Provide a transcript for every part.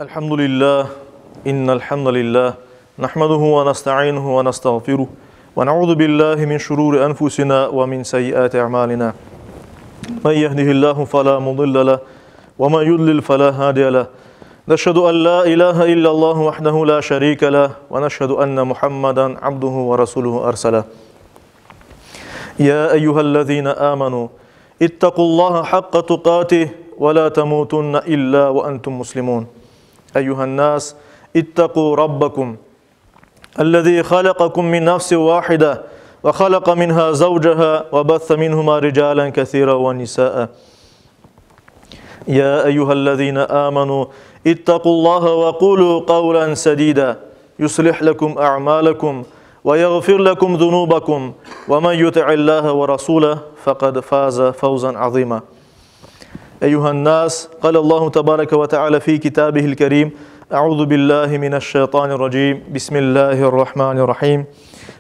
Elhamdülillah, innel hamdalillah, nahmeduhu ve nestainuhu ve nestağfiruh, ve nauzu billahi min şururi enfusina ve min seyyiati a'malina. Men yehdihillahu fela mudille leh, ve men yudlil fela hadiye leh. Neşhedü en la ilahe illallah vahdehu la şerike leh, ve neşhedü enne Muhammeden abduhu ve resuluhu erseleh. Ya eyyühellezine amenu, ittaqullaha hakka tuqatih ve la temutunne illa ve entum muslimun. Eyyühen nas, ittaqu rabbakum. Ellezî halakakum min nefsin vâhide ve halaka minhâ zavcaha ve besse minhumâ ricâlen kesîren ve nisâe. Ya eyyühellezîne âmenû ittaqullâhe ve kulû kavlen sedîdâ yuslih lekum a'mâlekum ve yağfir lekum zunûbekum ve men yuti'illâhe ve rasûleh fekad fâze fevzen azîmâ. Eyyühen nas, kâlallahu tebâreke ve teâlâ fî kitâbihil kerîm, Euzu billahi mineşşeytanirracim. Bismillahirrahmanirrahim.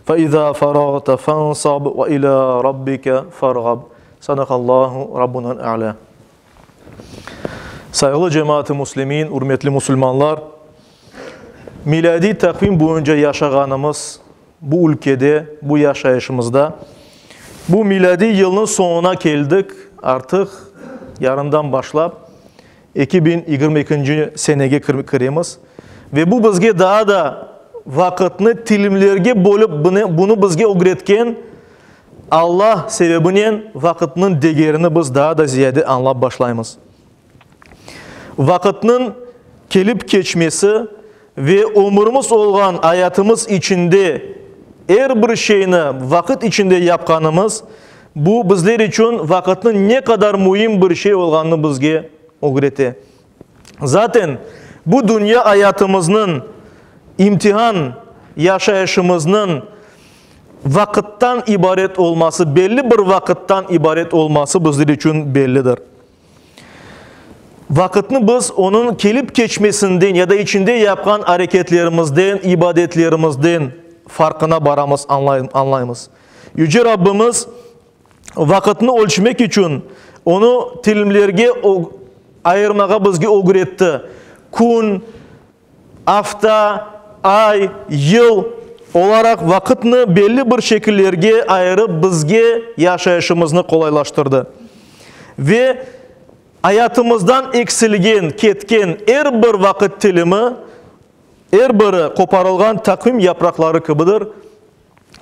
Fe izâ feragte fensab ve ilâ rabbike fergab. Sadakallahu rabbunal a'lâ. Sayğılı cemaat-ı muslimin, ürmetli musulmanlar, miladiy taqvim boyunca yaşağanımız bu ülkede, bu yaşayışımızda, bu miladiy yılnıñ soñuna keldik, artıq yarından başlap 2022-nci senege kiremiz ve bu bizge daa da vaqıtnı tilimlerge bölip bunı bizge ögretken Alla sebebinen vaqıtnıñ degerini biz daa da ziyade añlap başlaymız. Vaqıtnıñ kelip keçmesi ve ömürimiz olğan ayatımız içinde er bir şeyni vaqıt içinde yapqanımız, bu bizler içün vaqıtnıñ ne qadar müim bir şey olğanını bizge ögrete. Zaten, bu dünya ayatımıznıñ, imtihan yaşayışımıznıñ vaqıttan ibaret olması, belli bir vaqıttan ibaret olması bizler içün bellidir. Vaqıtnı biz onıñ kelip keçmesinden ya da içinde yapqan areketlerimizden, ibadetlerimizden farqına baramız, añlaymız. Yüce Rabbimiz vaqıtnı ölçmek içün onı tilimlerge ayırmağa bizge ögretti. Kün, afta, ay, yıl olaraq vaqıtnı belli bir şekillerge ayırıp bizge yaşayışımıznı qolaylaştırdı. Ve ayatımızdan eksilgen, ketken er bir vaqıt tilimi, er biri qoparılğan taqvim yapraqları kibidir,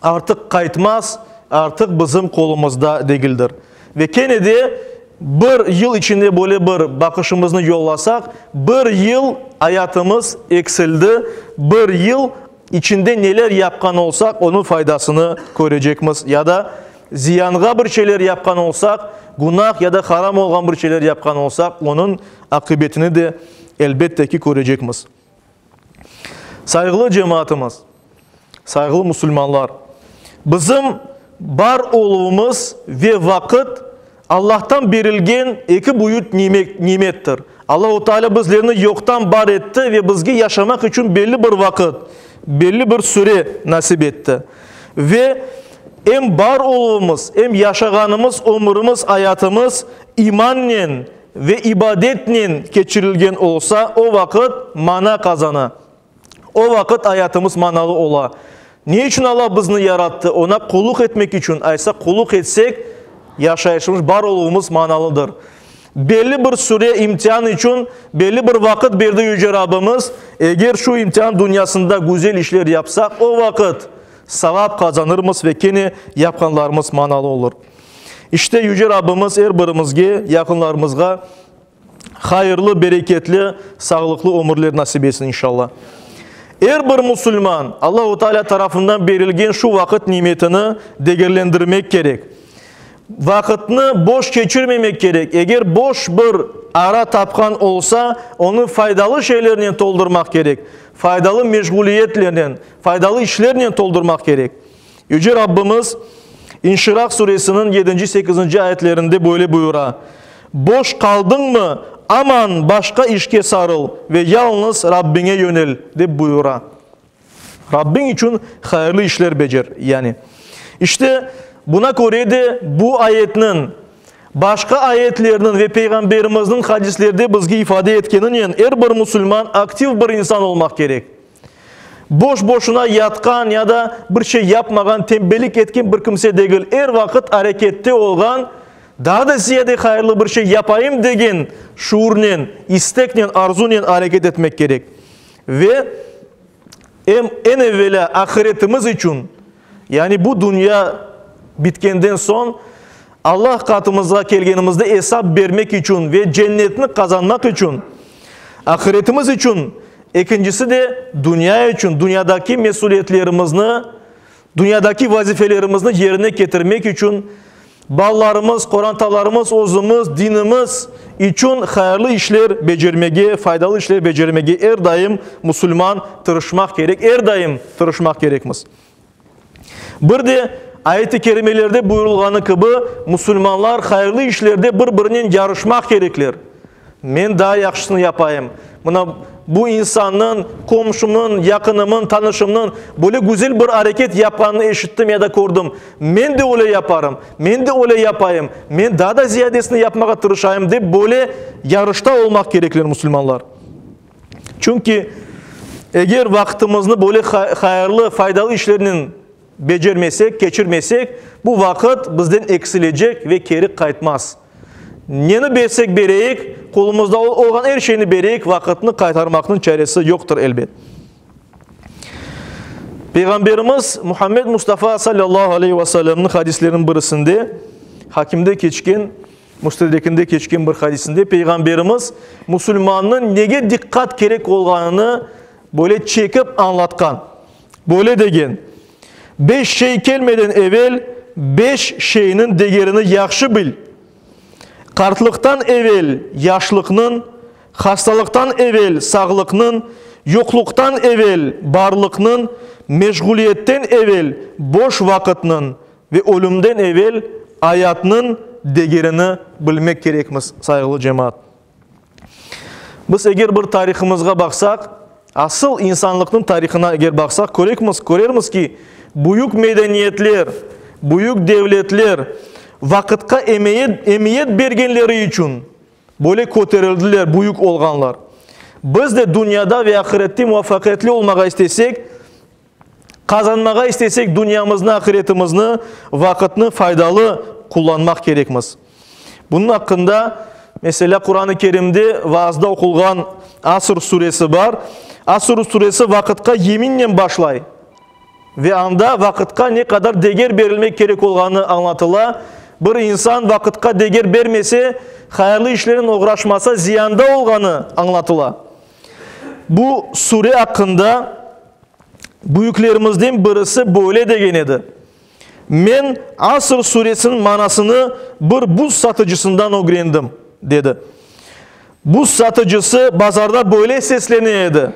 artıq qaytmaz, artıq bizim qolumızda degildir. Ve kene de bir yıl içinde böyle bir baqışımıznı yollasaq, bir yıl ayatımız eksildi, bir yıl içinde neler yapqan olsaq, onıñ faydasını körecekmiz ya da ziyanğa bir şeyler yapqan olsaq, günah ya da haram olğan bir şeyler yapqan olsaq, onıñ aqibetini de elbette ki körecekmiz. Sayğılı cemaatımız, sayğılı musulmanlar, bizim bar oluvımız ve vaqıt Allahtan berilgen eki büyük nimettir. Allahu Teala bizlerni yoqtan bar etti ve bizge yaşamaq içün belli bir vaqıt, belli bir süre nasip etti. Ve em bar oluvımız, em yaşağanımız ömürimiz, ayatımız imannen ve ibadetnen keçirilgen olsa, o vaqıt mana qazana. O vaqıt ayatımız manalı ola. Ne içün Alla bizni yarattı? Oña qulluq etmek içün. Aysa, qulluq etsek, yaşayışımız, bar oluvımız manalıdır. Belli bir süre imtian içün belli bir vaqıt berdi Yüce Rabbimiz. Eger şu imtian dünyasında güzel işler yapsaq, o vaqıt savap qazanırmız ve kene yapqanlarımız manalı olur. İşte, Yüce Rabbimiz er birimizge, yaqınlarımızğa hayırlı, bereketli, sağlıqlı ömürler nasip etsin, inşallah. Er bir musulman Allahu Teala tarafından berilgen şu vaqıt nimetini degerlendirmek kerek. Vaqıtnı boş keçirmemek kerek. Eger boş bir ara tapqan olsa, onı faydalı şeylernen toldurmaq kerek, faydalı meşğuliyetlernen, faydalı işlernen toldurmaq kerek. Yüce Rabbimiz İnşirah suresiniñ yedinci-sekizinci ayetlerinde böyle buyura, Boş qaldıñmı, aman başqa işke sarıl ve yalıñız Rabbiñe yönel, dep buyura. Rabbiñ içün hayırlı işler becer, yani. İşte, buna köre de bu ayetniñ. Başqa ayetlerniñ ve Peyğamberimizniñ hadislerde bizge ifade etkeninen er bir musulman aktiv bir insan olmaq kerek. Boş-boşuna yatqan ya da bir şey yapmağan, tembellik etken bir kimse degil, er vaqıt arekette olğan, daa da ziyade hayırlı bir şey yapayım degen şuurnen, isteknen, arzunen areket etmek kerek. Ve em eñ evelâ ahiretimiz içün, yani bu dünya bitkenden soñ Allah qatımızğa kelgenimizde esap bermek içün ve cennetni qazanmaq içün, ahiretimiz içün, ekincisi de dünya içün, dünyadaki mesüliyetlerimizni, dünyadaki vazifelerimizni yerine ketirmek içün, balalarımız, qorantalarımız, özümiz, dinimiz içün hayırlı işler becermege, faydalı işler becermege er daim musulman tırışmaq kerek, er daim tırışmaq kerekmiz. Bir de ayet-i kerimelerde buyurılğanı kibi, musulmanlar hayırlı işlerde bir-birinen yarışmaq kerekler. Men daa yahşısını yapayım. Mına bu insannıñ, qomşumnıñ, yaqınımıñ, tanışımnıñ böyle güzel bir areket yapqanını eşittim ya da kördim. Men de öyle yaparım, men de öyle yapayım, men daa da ziyadesini yapmağa tırışayım dep böyle yarışta olmaq kerekler musulmanlar. Çünki eger vaqtımıznı böyle hayırlı, faydalı işlernen becermesek, keçirmesek, bu vaqıt bizden eksilecek ve keri qaytmaz. Neni bersek bereyik, qolumızda olğan er şeyni bereyik, vaqıtnı qaytarmaqnıñ çaresi yoqtır, elbet. Peyğamberimiz Muhammed Mustafa sallallahu aleyhi ve sellemniñ hadisleriniñ birisinde, Hakimde keçken, Müstedrekinde keçken bir hadisinde Peyğamberimiz musulmannıñ nege diqqat kerek olğanını böyle çekip añlatqan. Böyle degen, Beş şey kelmeden evel beş şeyniñ degerini yahşı bil, qartlıqtan evel yaşlıqnıñ, hastalıqtan evel sağlıqnıñ, yoqluqtan evel barlıqnıñ, meşğuliyetten evel boş vaqıtnıñ ve ölümden evel ayatnıñ degerini bilmek kerekmiz, sayğılı cemaat. Biz eger bir tarihımızğa baqsaq, asıl insanlıqnıñ tarihına eger baqsaq, körekmiz, körermiz ki, büyük medeniyetler, büyük devletler vaqıtqa emiyet, emiyet bergenleri içün böyle köterildiler, büyük olğanlar. Biz de dünyada ve ahirette muvafaqiyetli olmağa istesek, Qazanmağa istesek, dünyamıznı, ahiretimizni, vaqıtnı faydalı qullanmaq kerekmiz. Bunıñ aqqında, meselâ, Quran-ı Kerimde vaazda oqulğan Asr suresi bar. Asr suresi vaqıtqa yeminnen başlay ve anda vaqıtqa ne qadar deger berilmek kerek olğanı añlatıla. Bir insan vaqıtqa deger bermese, hayırlı işlernen oğraşmasa, ziyanda olğanı añlatıla. Bu sure aqqında büyüklerimizden birisi böyle degen edi, Men Asr suresiniñ manasını bir buz satıcısından ögrendim, dedi. Buz satıcısı bazarda böyle seslene edi,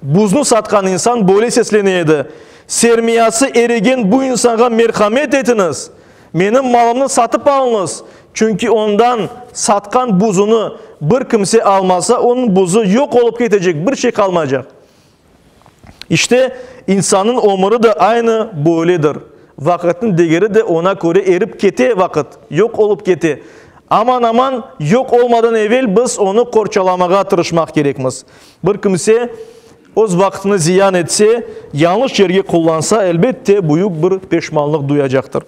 Buznı satqan insan böyle seslene edi, Sermiyası erigen bu insanğa merhamet etiñiz, menim malımnı satıp alıñız, çünki ondan satqan buzunı bir kimse almasa, onıñ buzu yoq olıp ketecek, bir şey qalmaycaq. İşte, insannıñ ömüri de aynı böyledir. Vaqıtnıñ degeri de oña köre erip kete, vaqıt yoq olıp kete. Aman-aman yoq olmadan evel biz onı qorçalamağa tırışmaq kerekmiz. Bir kimse öz vaqtını ziyan etse, yañlış yerge qullansa, elbette, büyük bir peşmanlıq duyacaqtır.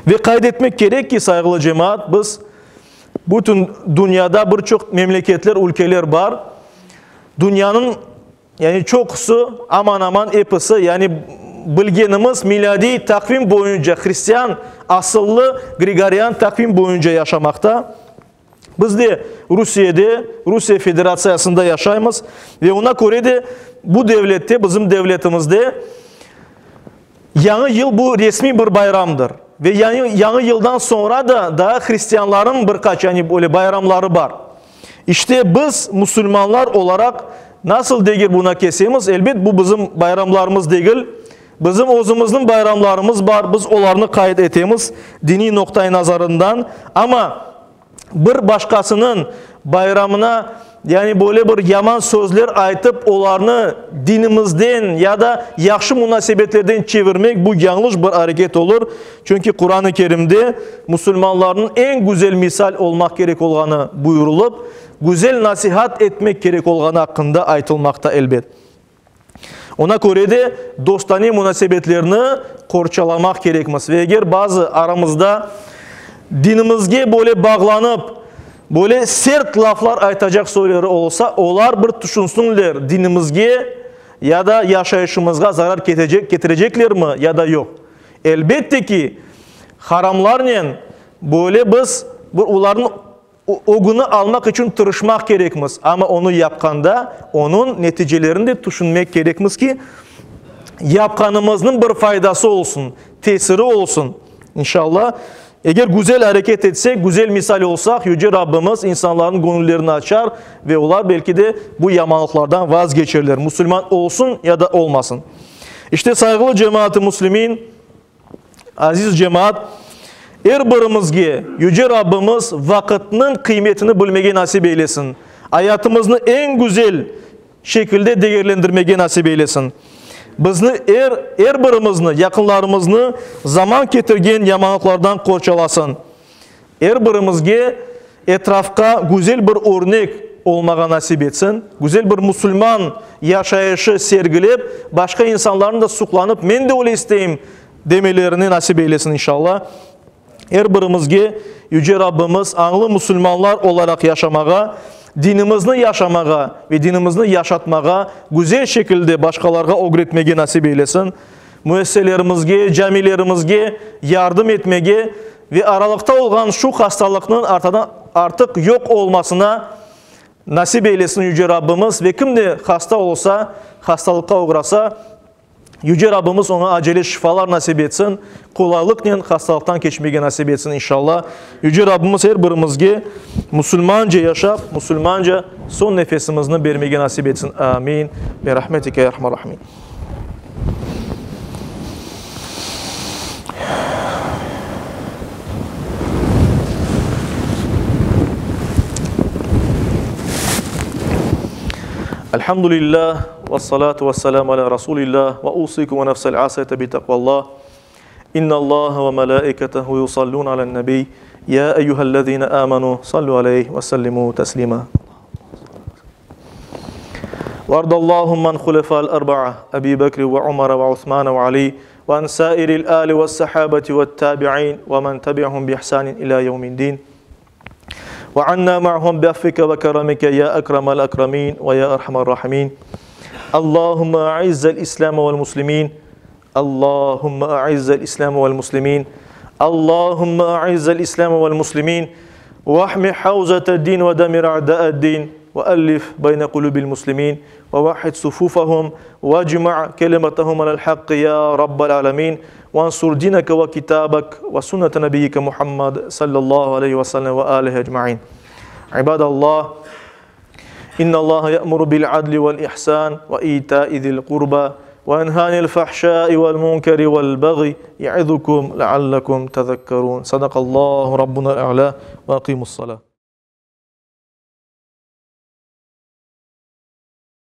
Ve qayd etmek kerek ki, sayğılı cemaat, biz bütün dünyada bir çoq memleketler, ülkeler bar. Dünyanıñ, yani çoqusı, aman-aman episi, yani bilgenimiz milâdiy taqvim boyunca, hristian asıllı Gregorian taqvim boyunca yaşamaqta. Biz de Rusiyede, Rusiye Federatsiyasında yaşaymız ve ona köre de bu devlette, bizim devletimizde Yañı yıl bu resmiy bir bayramdır. Ve yañı, yañı yıldan soñra da daa hristianlarnıñ bir qaç, yani böyle bayramları bar. İşte biz, musulmanlar olaraq, nasıl degil buna kesemiz? Elbet, bu bizim bayramlarımız degil. Bizim özümizniñ bayramlarımız bar, biz olarnı qayd etemiz diniy noqtai nazarından, amma bir başqasınıñ bayramına. Yani böyle bir yaman sözler aytıp, olarnı dinimizden ya da yahşı munasebetlerden çevirmek, bu yañlış bir areket olur. Çünki Quran-ı Kerimde musulmanlarnıñ eñ güzel misal olmaq kerek olğanı buyurulıp, güzel nasihat etmek kerek olğanı aqqında aytılmaqta, elbet. Oña köre de dostane munasebetlerni qorçalamaq kerekmiz. Ve eger bazı aramızda dinimizge böyle bağlanıp, böyle sert laflar aytacaq soyları olsa, olar bir tüşünsinler, dinimizge ya da yaşayışımızğa zarar ketireceklermi ya da yoq. Elbette ki, haramlarnen böyle biz bir olarnıñ Ögüni almaq içün tırışmaq kerekmiz, amma onı yapqanda, onıñ neticelerini de tüşünmek kerekmiz ki, yapqanımıznıñ bir faydası olsun, tesiri olsun. İnşallah, eger güzel areket etsek, güzel misal olsaq, Yüce Rabbimiz insanlarnıñ göñüllerini açar ve olar belki de bu yamanlıqlardan vazgeçerler, musulman olsun ya da olmasın. İşte, sayğılı cemaat-ı müslimin, Aziz cemaat, er birimizge Yüce Rabbimiz vaqıtnıñ qıymetini bilmege nasip eylesin, ayatımıznı eñ güzel şekilde degerlendirmege nasip eylesin. Bizni, er, er birimizni, yaqınlarımıznı zaman ketirgen yamanlıqlardan qorçalasın. Er birimizge etrafqa güzel bir örnek olmağa nasip etsin, güzel bir musulman yaşayışı sergilep, başqa insanlarnı da suqlanıp, men de öyle isteyim demelerini nasip eylesin inşallah. Er birimizge Yüce Rabbimiz añlı musulmanlar olaraq yaşamağa, dinimizni yaşamağa ve dinimizni yaşatmağa, güzel şekilde başqalarğa ögretmege nasip eylesin. Müesseselerimizge, camilerimizge yardım etmege ve aralıqta olğan şu hastalıqnıñ artadan artıq yoq olmasına nasip eylesin Yüce Rabbimiz ve kim de hasta olsa, hastalıqqa oğrasa, Yüce Rabbimiz oña acele şifalar nasip etsin, qolaylıqnen hastalıqtan keçmege nasip etsin inşallah. Yüce Rabbimiz er birimizge musulmanca yaşap, musulmanca soñ nefesimizni bermege nasip etsin. Amin. Bi rahmetike ya erhamer rahimin. Elhamdülillah ve salatu ve selamu ala Rasulillah ve usikum ve nefsel asiyete bi takvallah. İnna Allah ve melaiketehu yusallun alen nebi. Ya eyyühellezine amenu sallu aleyhi ve sellimu teslima. وارض اللهم عن خلفاء الأربعة أبي بكر وعمر وعثمان وعلي وعن سائر الآل والصحابة والتابعين ومن تبعهم بإحسان إلى يوم الدين وعنا معهم بعفوك وكرمك يا أكرم الأكرمين ويا أرحم الراحمين اللهم أعز الإسلام والمسلمين اللهم أعز الإسلام والمسلمين اللهم أعز الإسلام والمسلمين واحمي حوزة الدين ودمر أعداء الدين وألف بين قلوب المسلمين ووحد صفوفهم واجمع كلمتهم على الحق يا رب العالمين وانصر دينك وكتابك وسنة نبيك محمد صلى الله عليه وسلم وآله أجمعين عباد الله إن الله يأمر بالعدل والإحسان وإيتاء ذي القربى وينهى عن الفحشاء والمنكر والبغي يعظكم لعلكم تذكرون صدق الله ربنا الأعلى وأقيموا الصلاة.